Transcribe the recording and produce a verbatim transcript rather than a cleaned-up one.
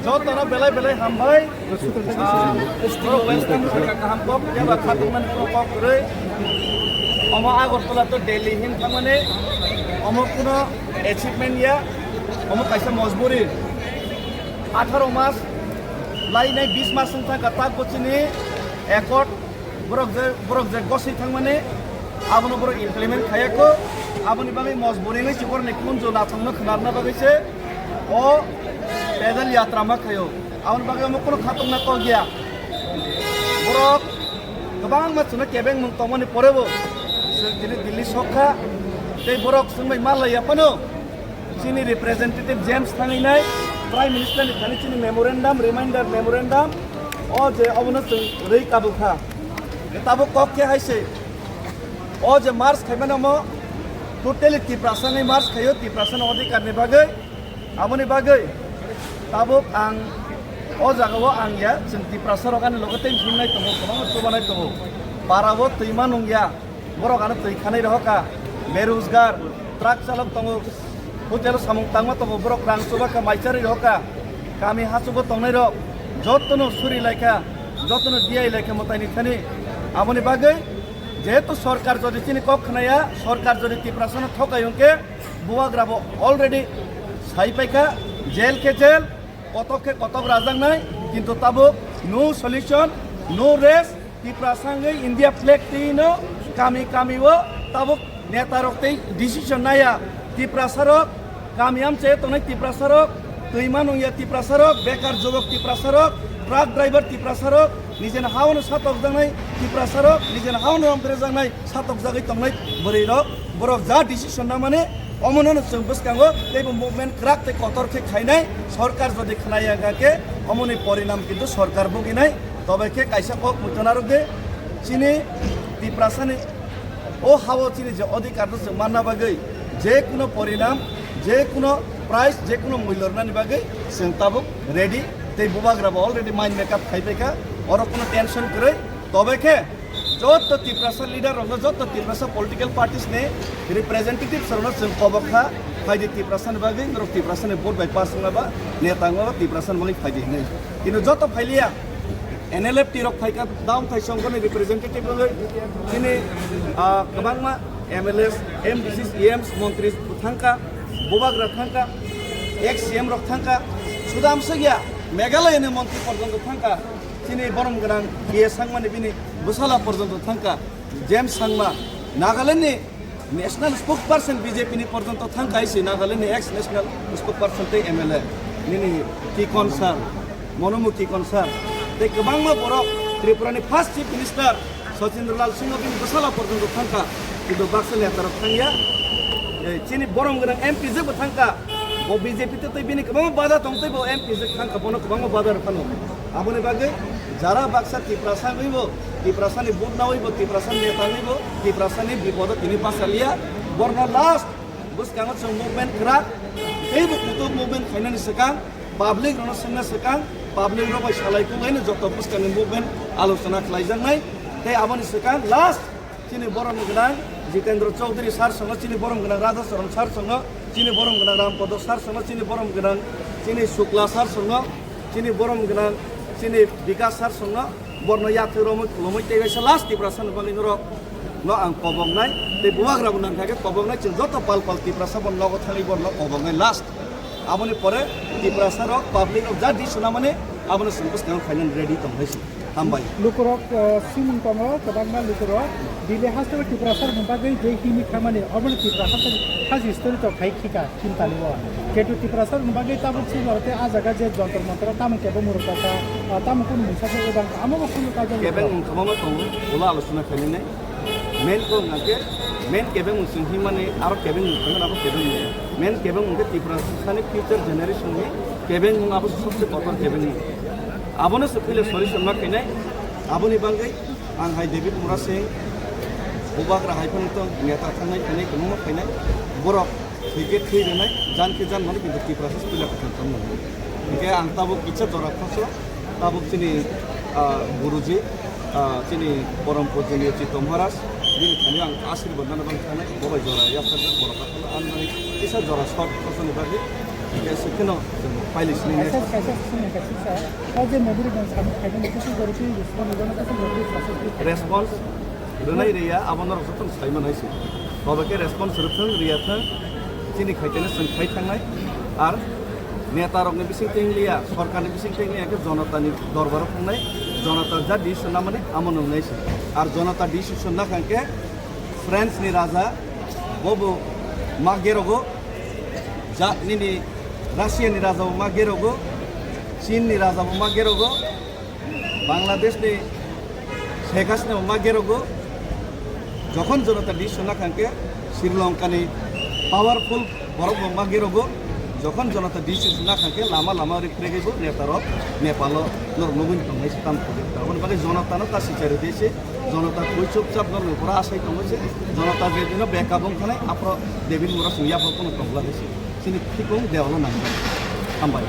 Jotono belai belai hambai. Ah, S T O welcome, kaham kok, jeba khatungmani kok kwrwi. Omo Agartala to Delhi hin thangmani, omo kuno achievement ya, omo kaisa mojburi. Atharo mas, lainai bis mas wngkha tak bo chini accord, borok je, borok je goswi thangmani, abono borok implement khayakho, aboni bagwi mojburi wngwi se borokni kunju nathokno khwnarna bagwi se o pedal yatra ma khaio. Aboni bagwi omo kuno khatungna kok ya. Borok kwbangma chwngno kebengmung tongmani porebo chwng tini Delhi sokha, tei borok chwng bai ma laiya phano. Chini representative James thanginai Prime Minister ni thani chini memorandum, reminder memorandum, o je obono chwng rwi kabukha. Tabuk kok khe hai se, o je march khaimani omo totally Tiprasa ni march khaio, Tiprasa ni odhikar ni bagwi. Aboni bagwi tabuk ang o jaga o ang ya, chwng Tiprasa rok ani logo tei himnai tongo, kwbangma chubanai tongo. Para o twi ma nung ya. Borok ano twi khanai rohorkha, berojgar, truck chalok tongo, hotel samung tangma tongo, borok rang chubakha, mai charwi rohorkha, kami hachugo tongnai rok jotono suri laikha, jotono diai laikha mwtaini thani. Aboni bagwi jehetu sorkar jodi chini kok khnaya, sorkar jodi Tiprasano thokai hwnkhe bubagrabo already sai paikha, jail khe jail, kotok khe kotok rajaknai, kintu tabuk no solution, no rest. Tiprasa wngwi India flag twino kami kami o tabuk neta rok tei decision naya. Tiprasa rok kami amchai tongnai, Tiprasa rok twi ma nung ya, Tiprasa rok bekar jobok, Tiprasa rok truck driver, Tiprasa rok nijeni ha-o no satokjaknai, Tiprasa rok nijeni ha-o no romphrejaknai, satokjagwi tongnai bwrwi rok, borok ja decision namani omono no chwng bwskango teibo movement kwrak tei kotor khe khainai. Sorkar jodi khwnaya kha khe omoni porinam kintu sorkar buginai. Tobe khe kaisa kok muchunarok de chini Tiprasani o ha-o chini je odhikar no chwng manna bagwi je kuno porinam, je kuno price, je kuno mulyo rwnani bagwi chwng tabuk ready tei bubagrabo already mind make up khai paikha, oro kuno tension kwrwi. Tobe khe joto Tiprasa leader rokno, joto Tiprasa political parties ni representatives rokno chwng kobok kha, phaidi Tiprasa ni bagwi, norok Tiprasa ni vote bai pass wngma ba, neta wngma ba Tiprasa ni bagwi phaidi hinwi. Kintu joto phailiya, N L F T rok phaikha, down thai songkhorni representative wngwi, chini, ah, kwbangma M L As, M D Cs, E Ms, montri thangkha, bubagra thangkha, ex C M rok thangkha, sudam sugya Meghalaya ni montri porjonto thangkha. Chini borom gwnang B A Sangma ni bini bwsala porjonto thangkha, James Sangma, Nagaland ni national spokesperson B J P ni porjonto thang kai si, Nagaland ni ex national spokesperson tei M L A nini Kikon sir, Monomu Kikon sir, tei kwbangma borok Tripura ni first chief minister Sachindralal Singh bini bwsala porjonto thang kha, kintu baksa neta rok thang ya. Eh, chini borom gwnang M P jebo thang kha, bo B J P te tei bini kwbangma bada tong tei bo M P je thang kha, bono kwbangma bada rw phano. Aboni bagwi jara baksa Tiprasa wngwi bo, Tiprasa ni vote nawi bo, Tiprasa ni neta wngwi bo, Tiprasa ni bipodo tini pasalia, borno last bwskango chwng movement kwrak, teibo kutuk movement khainani swkang, public rokno swngna swkang, public rok bai salai kunglaino joto bwskangni movement alochona khlaijaknai, tei aboni swkang last chini borom gwnang Jitendra Chaudhary sir songno, chini borom gwnang Radha Charan sir songno, chini borom gwnang Rampodo sir songno, chini borom gwnang chini Shukla sir songno, chini borom gwnang chini Bikas sir songno, borno yathwi romwi khulumwi tei kaisa last Tiprasa ni bagwi norok no ang koboknai, tei bubagra bo nang kha khe koboknai, chwng joto pal pal Tiprasa bo nogo thangwi borno koboknai last. Aboni pore Tiprasa rok public rok ja di swnamani abono chwng bwskang khainani ready tong hai si. Hambai. Lukurok, eh, simung tongo, kwbangma lukurok. Delhi hasteo Tiprasa rokni bagwi je himwi thangmani, obono Tiprasa rok khasi story to khai khika, chintani o. Ketu Tiprasa rokni bagwi tabuk si lorte a jaga je jontor montor tamo kebo muruk kaka, ah, tamo kun mungsa se ebang amo bo kun kaka. Kebeng mung khamama tongo, ulo alochona khainani. Main kok hwnkhe, main kebeng mung chwng himani, aro kebeng mung thangmani abo kebeng mung. Main kebeng mung khe Tiprasani future generation ni kebeng mung abo sobse kotor kebeng mung. Abono se puila solution ma khainai, aboni bagwi ang hai David Murasing, bubagra hai phano tong, neta thangnai phainai, kwbangma phainai, borok thwi khe thwi rwnai, jan khe jan mani, kintu Tiprasa se puila kwthang tong mani. Hinkhe ang tabuk kisa jora khoso, tabuk chini, ah, guruji, ah, chini porom pujoniyo Chitto Maharaj, bini thani ang ashirbad nana bang thanai, bobai jora yasar borok akhalo ang mani kisa jora short khosoni bagwi, hinkhe se kheno chwng paili sini next. Kaisa, kaisa sini kaisa sa, o je mobile rok sani khaina ni kisa jora twi response rwna kisa jora twi response. Rwnai rwya, abo norok jotono sai manai se. Tobe khe response rwthwng rwya thwng, chini khaitene chwng khai thangnai. Ar neta rokni bising teng liya, sorkarni bising teng liya khe jonotani dorbaro thangnai, jonota ja decision namani amo nwngnai se. Ar jonota decision nakha khe France ni raja bobo ma gerogo, ja nini Russia ni raja bo ma gerogo, Chin ni raja bo ma gerogo, Bangladesh ni Sheikh Hasina bo ma gerogo, jokhon jonota decision nakha khe Sri Lanka ni powerful borok bo ma gerogo, jokhon jonota decision nakha khe lama lama ri kregwi bo neta rok Nepal o norok nugwi tongmai se tam khe. Aboni bagwi jonota no ta sichari de se, jonota koi chupchap norok ni pura asai tongmai se, jonota je dino backup wng thanai aphro David Murasing yaphro kono tongla de se. Chini phikung dewalo nangkha. Hambai.